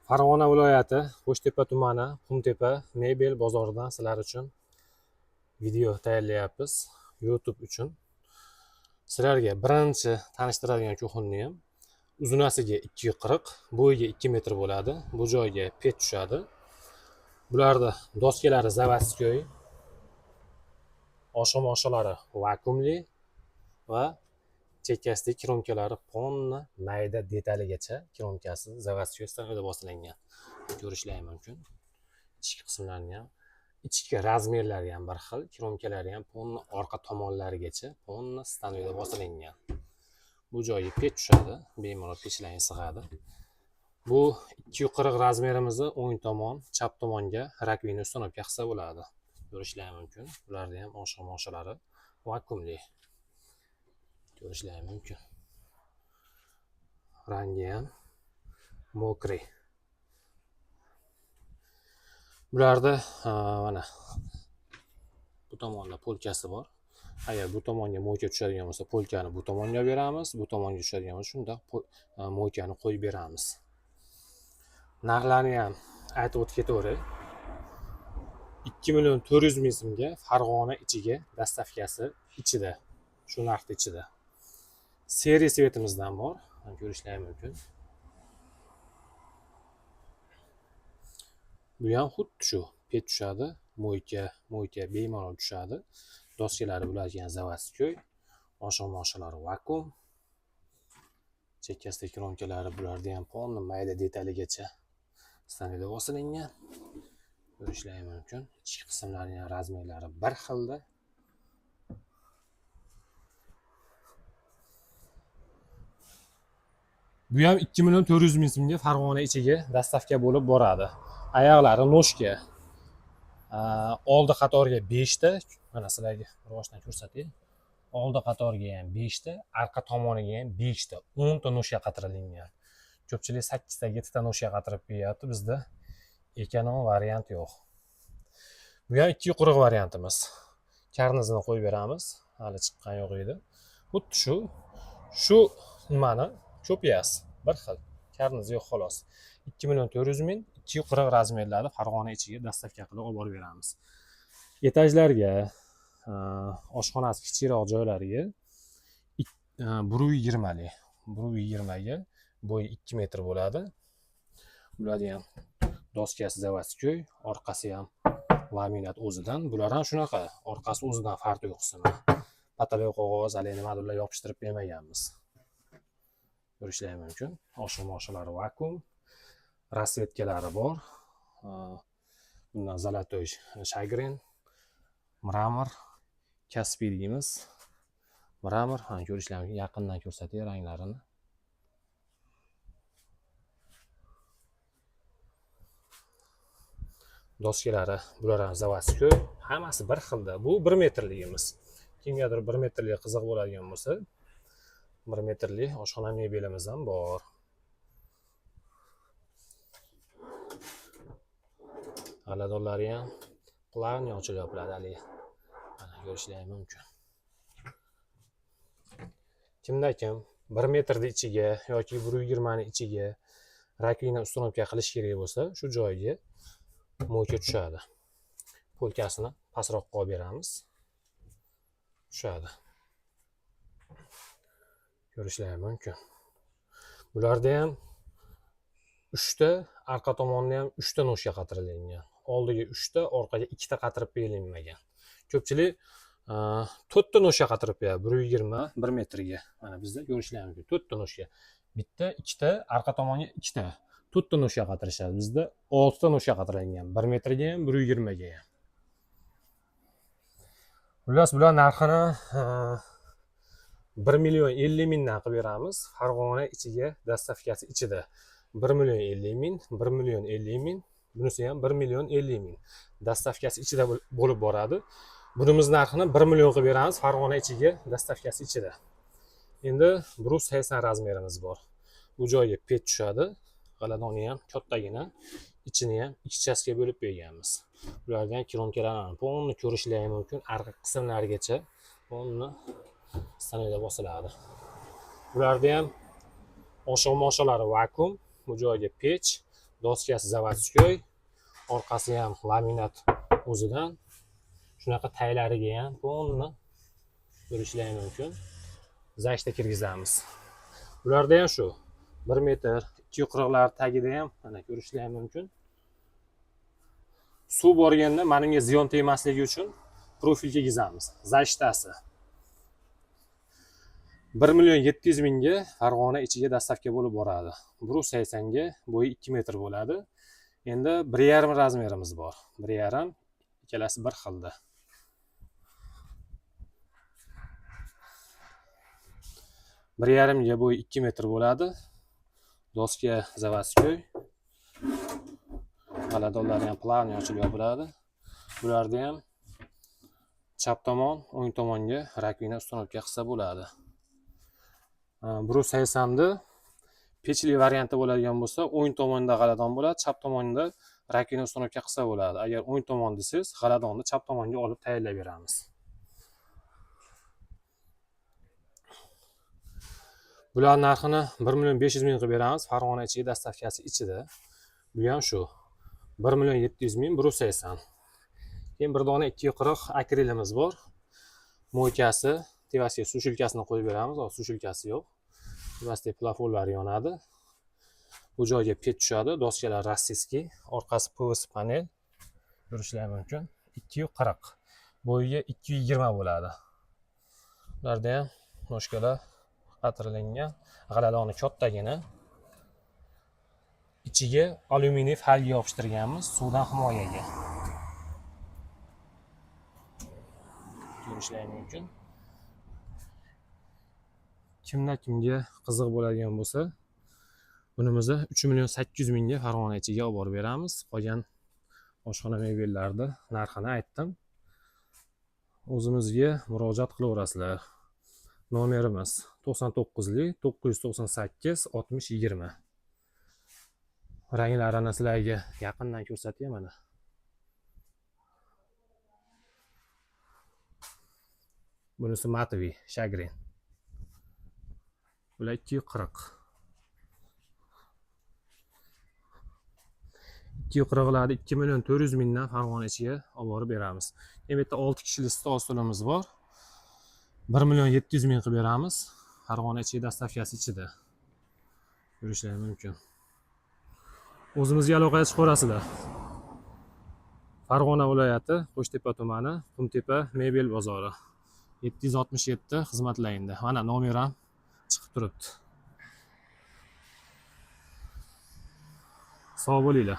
Farg'ona viloyati Qo'shtepa tumani Qumtepa mebel bozoridan sizlar uchun video tayyorlayapmiz YouTube uchun. Sizlarga birinchi tanishtiradigan kuxonni ham uzunasiga 240, bo'yiga 2 metr bo'ladi. Bu joyga pech tushadi. Bularda doskalari заводской, oshomoshalari vakuumli va chekkasidagi kromkalari ponna mayda detaligacha kromkasi заводской stanokda bosilingan. Ko'rishlari mumkin. Ichki qismlarini ham, ichki razmerlari ham bir xil, kromkalari ham ponna orqa tomonlarigacha ponna stanokda bosilingan. Bu joyga pech tushadi, bemalol pechlarni sig'adi. Bu 240 razmerimizni o'ng tomon, chap tomonga rakvina установка qilsa bo'ladi. Ko'rishlari mumkin. Bularda ham oshomoshalari vakuumli. Ko'rishlari mumkin. Rangi ham мокрый. Bularda mana bu tomonda polkasi bor. Agar bu tomonga mo'yka tushadigan bo'lsa, polkani bu tomonga beramiz, bu tomonga tushadigan bo'lsa, shunda mo'ykani qo'yib beramiz. Narxlarni ham aytib o'tib ketaveray. 2 million 400 ming so'mga Farg'ona ichiga dastavkasi ichida, shu narxni ichida. Seriya svetimizdan bor, ko'rishlari mumkin. Bu ham xuddi shu pech tushadi, mo'yka bemalol tushadi. Doskalari bularga ham заводской, oshomoshalari vakuum. Chekkasidagi kromkalari bularda ham polni mayda detaligacha stanokda bosilingan. Ko'rishlari mumkin. Ichki qismlarining ham razmerlari bir xilda. Bu ham 2 million 400 ming so'mga Farg'ona ichiga dastavka bo'lib boradi. Oyoqlari noshka. Oldi qatorga 5 ta, mana sizlarga bir boshdan ko'rsatay. Oldi qatorga ham 5 ta, arqa tomoniga ham 5 ta, 10 ta noshka qatirilgan. Ko'pchilik 8 ta, 7 ta noshka qatirib qo'yapti, bizda ekonom variant yo'q. Bu ham 240 variantimiz. Karnizini qo'yib beramiz, hali chiqqan yo'q edi. Xuddi shu nimani kopiyasi bir xil. Karnizi yo'q xolos. 2 million 400 ming, 240 razmerlarda Farg'ona ichiga dastavka qilib olib borib beramiz. Etajlarga, oshxonasi kichikroq joylariga 1.20lik, 1.20ga bo'yi 2 metr bo'ladi. Bularni ham doskasi заводской, orqasi ham laminat o'zidan. Bular ham shunaqa, orqasi o'zidan farqi yo'q qismi. Pataloy qog'oz, hali nimadirlar yopishtirib bermaganmiz. Ko'rishlari mumkin. Oshomoshalari vakuum, rasvetkalari bor. Bundan zолотой shagrin, mramor, Kaspiy deymiz. Mramor, ha, ko'rishlari mumkin. Yaqindan ko'rsatay ranglarini. Doskalari bular ham заводской, hammasi bir xilda. Bu 1 metrligimiz. Kimgadir 1 metrlik qiziq bo'ladigan bo'lsa, 1 metrlik oshxona mebelimiz ham bor. G'aladonlari ham плавно ochilib yopiladi haligi. Mana ko'rishlari mumkin. Kimda kim 1 metrni ichiga yoki 1.20 ni ichiga rakvina установка qilish kerak bo'lsa, shu joyga mo'yka tushadi. Polkasini pastroq qo'yib beramiz. Tushadi. Ko'rishlari mumkin. Bularda ham 3 ta, arqa tomonda ham 3 ta noshka qatirilgan. Oldiga 3 ta, orqaga 2 ta qatirib berilmagan. Ko'pchilik 4 ta noshka qatirib beradi, 1.20, 1 metrga. Mana bizda ko'rishlari mumkin. 4 ta noshka. Bitta, ikkita, arqa tomonga ikkita. 4 ta noshka qatirishadi. Bizda 6 ta noshka qatirilgan. 1 metrga ham, 1.20 ga ham. Xullas, bular narxini 1 million 50 mingdan qilib beramiz. Farg'ona ichiga dastavkasi ichida. 1 million 50 ming, 1 million 50 ming, bunisi ham 1 million 50 ming. Dastavkasi ichida bo'lib boradi. Bunimiz narxini 1 million qilib beramiz Farg'ona ichiga dastavkasi ichida. Endi 180 razmerimiz bor. Bu joyga pech tushadi. G'aladoni ham kattagina, ichini ham ikki chastga bo'lib berganmiz. Bulardan ham kromkalarni polni ko'rishlari mumkin, arqa qismlarigacha polni stanokda bosiladi. Bularda ham oshomoshalari vakuum, bu joyga pech, Doskasi заводской, orqasi ham laminat o'zidan. Shunaqa taylariga ham полный ko'rishlari mumkin. Защита kirgizamiz. Bularda ham shu 1 metr 240lar tagida ham mana ko'rishlari mumkin. Suv borganda manimga ziyon tegmasligi uchun profil kiygizamiz. Защита si. 1 million 700 mingga Farg'ona ichiga доставка bo'lib boradi. 180 ga, bo'yi 2 metr bo'ladi. Endi 1,5 размер imiz bor. 1,5, ikkalasi bir xilda. 1,5 ga bo'yi 2 metr bo'ladi. Doska заводской. G'aladonlari ham плавный ochilib yopiladi. Bularda ham chap tomon, o'ng tomonga раковина установка qilsa bo'ladi. 180ni pechli varianti bo'ladigan bo'lsa, o'ng tomonda g'aladon bo'ladi, chap tomonda раковина установка qilsa bo'ladi. Agar o'ng tomon desangiz, g'aladonni chap tomonga olib tayyorlab beramiz. Bular narxini 1 million 500 ming qilib beramiz. Farg'ona ichiga доставка si ichida. Bu ham shu 1 million 700 ming, 180. Keyin bir dona 240 akrilimiz bor. Мойка si, tepasiga сушилка sini qo'yib beramiz. Hozir сушилка si yo'q. Tepasidagi plafonlar yonadi. Bu joyga pech tushadi. Doskalar российский, orqasi PVC panel. Ko'rishlari mumkin. 240. Bo'yiga 220 bo'ladi. Ularda ham ножка lar qatirilgan, g'aladoni kattagina. Ichiga alyuminiy folga yopishtirganmiz suvdan himoyaga. Ko'rishlari mumkin. Kimda kimga qiziq bo'ladigan bo'lsa, bunimizni 3 million 800 mingga Farg'ona ichiga olib borib beramiz. Qolgan oshxona mebellarni narxini aytdim. O'zimizga murojaat qilaverasizlar. Nomerimiz 99 998 60 20. Ranglarini sizlarga yaqindan ko'rsatay mana. Bunisi матовый, shagrin. Bular 240. 240larda 2 million 400 mingdan Farg'ona ichiga olib borib beramiz. Endi bu yerda 6 kishilik stol stulimiz bor. 1 million 700 ming qilib beramiz. Farg'ona ichiga доставка si ichida. Ko'rishlari mumkin. O'zimizga aloqaga chiqaverasizlar. Farg'ona viloyati, Qo'shtepa tumani, Qumtepa mebel bozori. 767 xizmatlayinda. Mana nomer ham chiqib turibdi. Sog' bo'linglar.